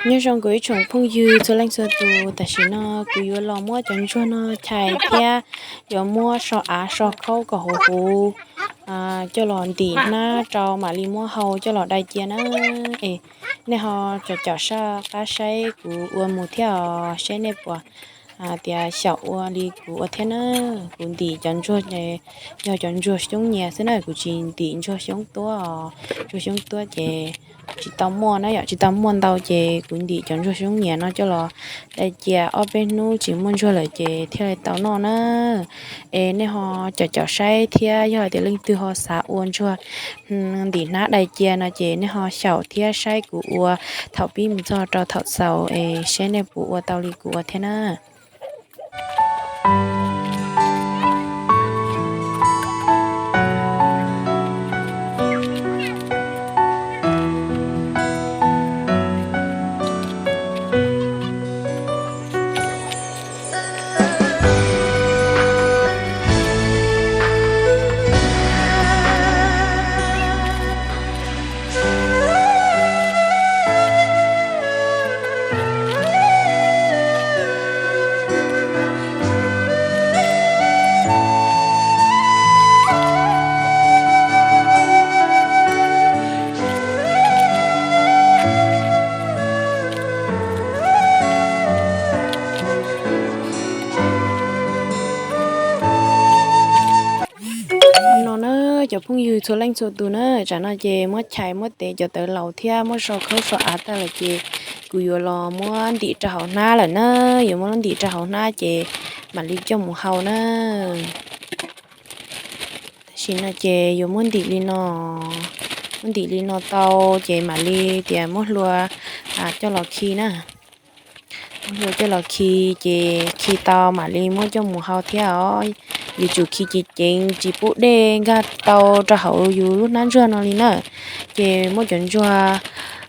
Nyob zoo kuv ib tsoom phooj ywg txhua leej txhua tus, tam sim no kuv yuav los muab cov ntsuag no chais thiab yuav muab so av so khaub kom huv huv coj los ntim hnab rau mam li muab hau coj los dai cia na. Es nej ho caum caum sab qab saib kuv ua mus thiab os, saib nej puas tias xyaum ua li kuv ua thiab na. Kuv ntim cov ntsuag yog cov ntsuag xyoob nyias xwb na, kuv tsis ntim ntsuag xyoob tuab os. Ntsuag xyoob tuab ces tsis tau muaj na yom, tsis tau muaj ntau ces kuv ntim cov ntsuag xyoob nyias no coj los dai cia ob peb hnub tsis muaj ntsuag lawm ces thiaj li tau noj na. Es nej ho caum caum saib thiab yog hais tias leej twg ho xav ua ntsuag ntim hnab dai cia no ces nej ho xyaum thiab saib kuv ua thaum pib mus txog rau thaum xaus es saib nej puas ua tau li kuv ua thiab na. No na, cov phooj ywg txhua leej txhua tus na, tsam no ces muab chais muab tev cov tawv laus thiab muab so khaub so av tag lawm ces kuv yuav los muab ntim rau hauv hnab lawm na. Yuav muab ntim rau hauv hnab ces mam li coj mus hau na. Tam sim no ces yuav muab ntim li no, muab ntim li no tau ces mam li tias muab hlua coj los khi na. Muab hlua coj los khi ces khi tau mam li muab coj mus hau thiab os. Yuav tsum khi ceev ceev tsis pub dej nkag tau rau hauv yus lub hnab ntsuag no li na. Ces muab cov ntsuag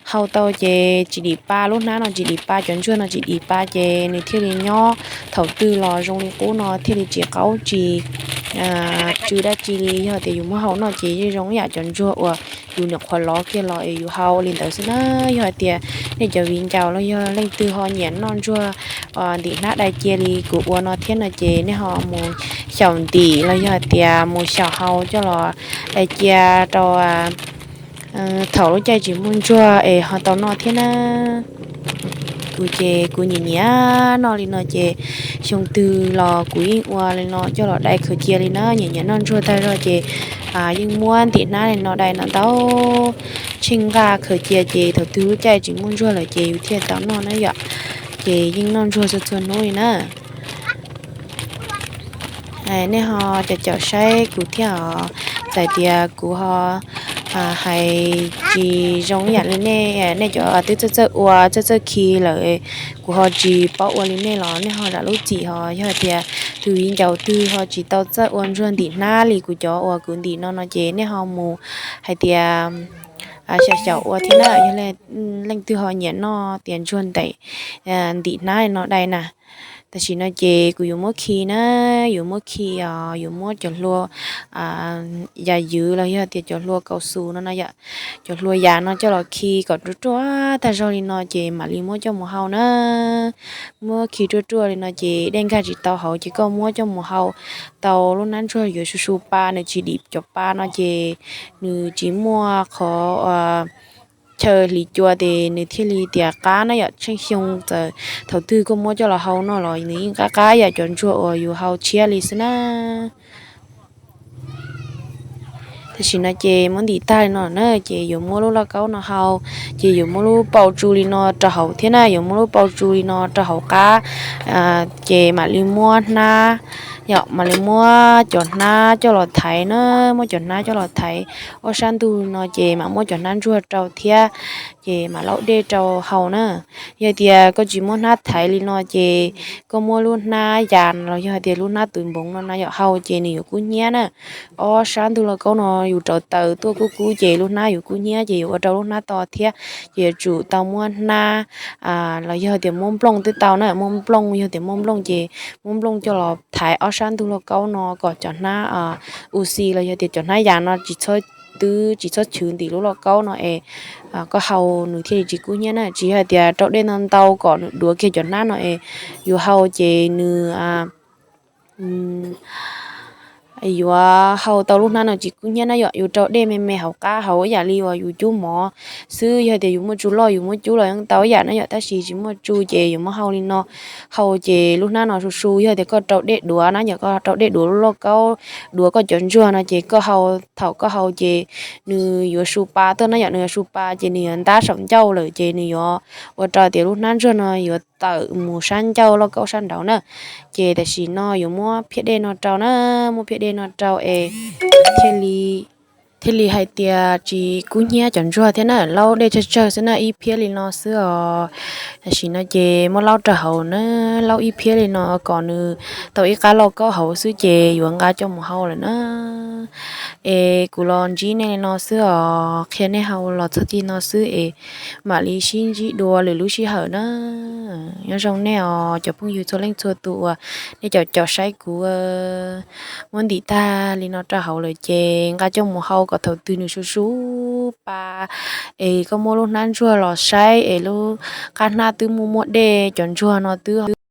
hau tau ces tsis dim pa, lub hnab no tsis dim pa, cov ntsuag no tsis dim pa ces nws thiaj li nyob thaum twg los zoo li qub no, thiaj li tsis qaub tsis tsw dab tsi li. Yog tias yus muab hau noj ces yeej zoo ib yam cov ntsuag uas yus nyuam qhuav lov kiag los es yus hau li ntawd xwb na. Yog hais tias nej cov viv ncaus los yog leej twg ho nyiam noj ntsuag ntim hnab dai cia li kuv ua no thiab no ces nej ho mus xyaum ntim los yog hais tias mus xyaum hau coj los dai cia rau thaum lub caij tsis muaj ntsuag es ho tau noj thiab na. Kuv ces kuv nyiam nyiam noj li no ces xyoo twg los kuv yeej ua li no coj los dai khaws cia li na. Nyiam nyiam noj ntsuag tag zog ces yeej muab ntim hnab li no dai no ntau tsheej nqaj khaws cia ces thaum twg lub caij tsis muaj ntsuag lawm ces yus thiaj tau noj na yom. Ces yeej noj ntsuag txhua txhua hnub li na. Nej ho caum caum saib kuv thiab os, txawm tias kuv ho hais tsis zoo ib yam li nej, nej cov twb txawj txawj ua txawj txawj khi lawm, kuv ho tsis paub ua li nej los nej ho zam lub txim. Ho yog hais tias tus viv ncaus twg ho tsis tau txawj ua ntsuag ntim hnab li kuv cov uas kuv ntim no no ces nej ho mus hais tias xyaum xyaum ua thiab na. Yog leej twg ho nyiam noj tias ntsuag ntim ntim hnab no dai na. Tam sim no ces kuv yuav muab khi na, yuav muab khi os, yuav muab cov hlua yam ywv los yog tias cov hlua kaus xus no no yom, cov hlua yam no coj los khi kom ruaj ruaj tag zog li no ces mam li muab coj mus hau na. Muab khi ruaj ruaj li no ces dej nkag tsis tau hauv ces koj muab coj mus hau tau lub hnab ntsuag yuav su su pa, nws tsis dim cov pa no ces nws tsis muaj qhov chaw hliv cua ces nws thiaj li tias qab na yom. Tsheej xyoo txawm thaum twg koj muab coj los hau noj los nws yeej qab qab yam cov ntsuag uas yus hau tshiab li xwb na. Tam sim no ces muab ntim tag li no na ces yuav muab lub lauj kaub no hau, ces yuav muab lub paus tsu li no rau hauv thiab na, yuav muab lub paus tsu li no rau hauv qab, ces mam li muab hnab, yom, mam li muab cov hnab coj los thaiv na, muab cov hnab coj los thaiv ob sab ntug no ces mam muab cov hnab ntsuag rau thiab, ces mam laub dej rau hau na. Yog tias koj tsis muab hnab thaiv li no ces koj muab lub hnab yas los yog tias lub hnab twv npoov no na yom hau ces nws yuav kub hnyiab na. Ob sab ntug lauj kaub no yus rauv taws tuaj kub kub ces lub hnab yus kub hnyiab ces yuav ua rau lub hnab to thiab. Ces yuav tsum tau muab hnab los yog tias muab nplooj twb tau na, muab nplooj, yog tias muaj nplooj ces muab nplooj coj los thaiv ob sab ntug lauj kaub no kom cov hnab u xi los yog tias cov hnab yas no tsis txhob twb tsis txhob chwv ntim lub lauj kaub no es koj hau nws thiaj li tsis kub hnyiab na. Tsis yog tias rau dej ntau ntau kom nws duav kiag cov hnab no es yus hau ces nws yuav hau tau lub hnab no tsis kub hnyiab na yom. Yus rau dej me me hauv qab hauv ib yam li uas yus cub mov xwb, yog tias yus muaj tsu loj yus muab cub los yeej tau ib yam na yom, tab sis tsis muaj tsu ces yus muab hau li no. Hau ces lub hnab no su su, yog tias koj rau dej duav na yom, koj rau dej duav lub lauj kaub, duav koj cov ntsuag no ces koj hau, thaum koj hau ces nws yuav su pa tuaj na yom, nws yuav su pa ces nws yuav ntab saum ncauj lawm ces nws yuav ua rau tias lub hnab ntsuag no yuav tawm mus sab ncauj lauj kaub sab nraud na. Ces tam sim no yuav muab phiab dej no rau na, muab phiab dej no rau es thiaj li, thiaj li hais tias tsis kub hnyiab cov ntsuag thiab na. Laub dej tsawg tsawg xwb na, ib phiab li no xwb os. Tam sim no ces muab laub rau hauv na, laub ib phiab li no kom nws tau ib qab lauj kaub hauv xwb ces yuav nqa coj mus hau lawm na. Es kuv los ntsib nej li no xwb os, qhia nej hau los txog txij no xwb es mam li sib ntsib dua lwm lub sij hawm na. Nyob zoo nej os cov phooj ywg txhua leej txhua tus uas nej caum caum saib kuv. Muab ntim tag li no rau hauv lawm ces nqa coj mus hau kom thaum twg nws su su pa es koj muab lub hnab ntsuag los saib es lub qab hnab twb muaj muaj dej, cov ntsuag no twb